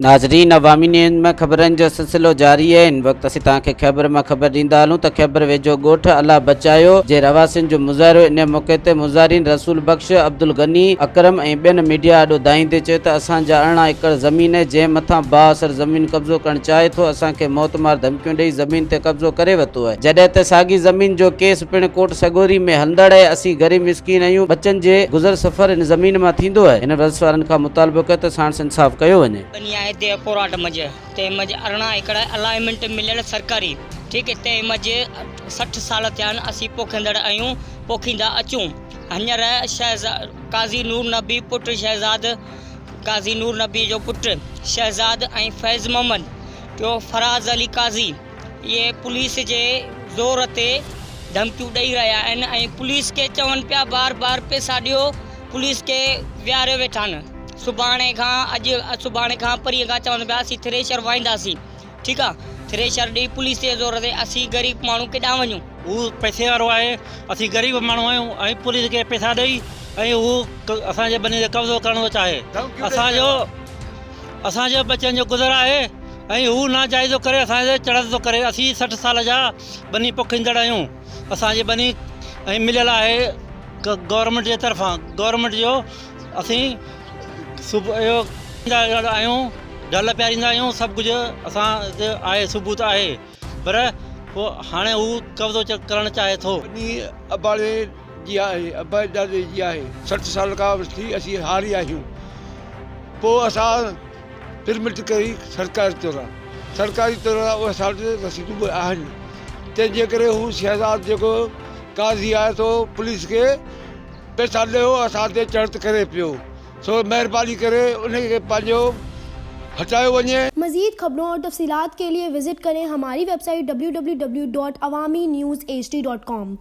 ناظرين عوامي نيوز ۾ خبرن جو سلسلو جاري آهي هن وقت اسين توهان کي خيبر مان خبر ڏيندا هلون ته خيبر ويجهو ڳوٺ الله بچايو جي رهواسين جو مظاهرو انهي موقعي تي مظاهرين رسول بخش، عبدالغني، اڪرم ۽ ٻين ميڊيا آڏو دانهيندي چيو ته اسان جا 18 ايڪڙ زمين آهي جنهن مٿان بااثر زمين قبضو ڪرڻ چاهي ٿو اسان کي موت مار ڌمڪيون ڏئي زمين تي قبضو ڪري ورتو آهي جڏهن ته ساڳي زمين جو ڪيس پڻ ڪورٽ سڳوري ۾ هلندڙ آهي اسين غريب مسڪين آهيون ٻچن جي گذر سفر ان زمين مان ٿيندو آهي هنن وس وارن کان مطالبو ڪيو ته ساڻس انصاف ڪيو وڃي. ٻني آهي ديهه ڪوراٽ منجهه تنهن منجهه 18 ايڪڙ الائنمينٽ مليل سرڪاري ٺيڪ تنهن منجهه 60 سال ٿيا آهن اسين پوکيندڙ آهيون پوکيندا اچون هنيئر شهزاد قاضي نور نبي پٽ شهزاد قاضي نور نبي جو پٽ شهزاد ۽ فيض محمد ٽيو فراز علي قاضي اهي پوليس جي زور تي ڌمڪيون ڏئي رهيا آهن ۽ پوليس کي چون پيا بار بار پيسا ڏيو پوليس کي ويهاريو ويٺا آهن سڀاڻي کان اڄ سڀاڻي کان پرينء کان چون پيا اسين ٿريشر وائينداسين ٺيڪ آ ٿريشر ڏئي پوليس جي زور تي اسين غريب ماڻهو ڪيڏانهن وڃون. هو پئسي وارو آهي اسين غريب ماڻهو آهيون ۽ پوليس کي پئسا ڏئي ۽ هو اسان جي ٻني تي قبضو ڪرڻ ٿو چاهي اسان جو اسان جي ٻچن جو گذر آهي ۽ هو ناجائزو ڪري اسان تي چڙهت ٿو ڪري اسين 60 سال جا ٻني پوکيندڙ آهيون اسان جي ٻني ۽ مليل آهي گورنمينٽ جي طرفان گورنمينٽ جو اسين صبح جو آهيون ڍل پياريندا آهيون سڀ ڪجهه اسان تي آهي ثبوت آهي پر پوء هاڻي هو قبضو ڪرڻ چاهي ٿو. ٻني اباڻي جي آهي ابا ڏاڏي جي آهي 60 سال کان وٺي اسين هاري آهيون پوء اسان پرمٽ ڪئي سرڪاري طور سرڪاري طور اهي اسان وٽ رسيدون به آهن تنهن جي ڪري هو شهزاد جيڪو قاضي آهي سو پوليس کي پئسا ڏيو اسان تي چڙهت ڪري پيو سو مهرباني ڪري ان کي پنهنجو هٽايو وڃي. مزيد خبرون اور تفصيلات کے لئے وزٽ ڪرين ھماري website W W W dot Awami news H D dot com.